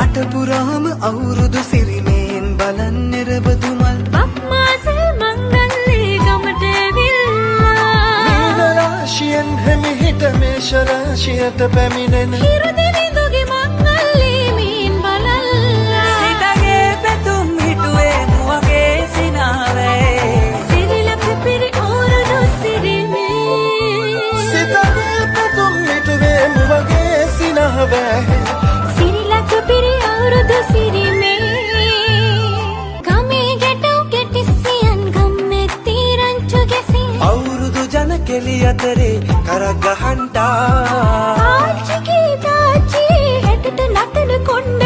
රට පුරාම අවුරුදු සිරිමෙන් බලන් නිරබදු මල් බක්මාසේ මංගල්ලේ ගමට ඇවිල්ලා මීන රාශියෙන් හිමිහිට මේෂ රාශියට පැමිණෙන හිරු දෙවිඳුගේ මංගල්ලේ මීන් බලල්ලා සිතගේ පැතුම් හිටුවේ මුවගේ සිනාවේ සිරිලක පිරි අවුරුදු සිරිමේ සිතගේ පැතුම් හිටුවේ මුවගේ සිනාවේ සිරිලක පිරි අවුරුදු සිරිමේ ගමේ ගැටව් කෙටිසියන් ගම්මේ තීරංචු ගැසින් අවුරුදු ජන කෙලි අතරේ කරක් ගහන්ටා ආච්චිගේ තාච්චි හැටට නටන කොණ්ඩ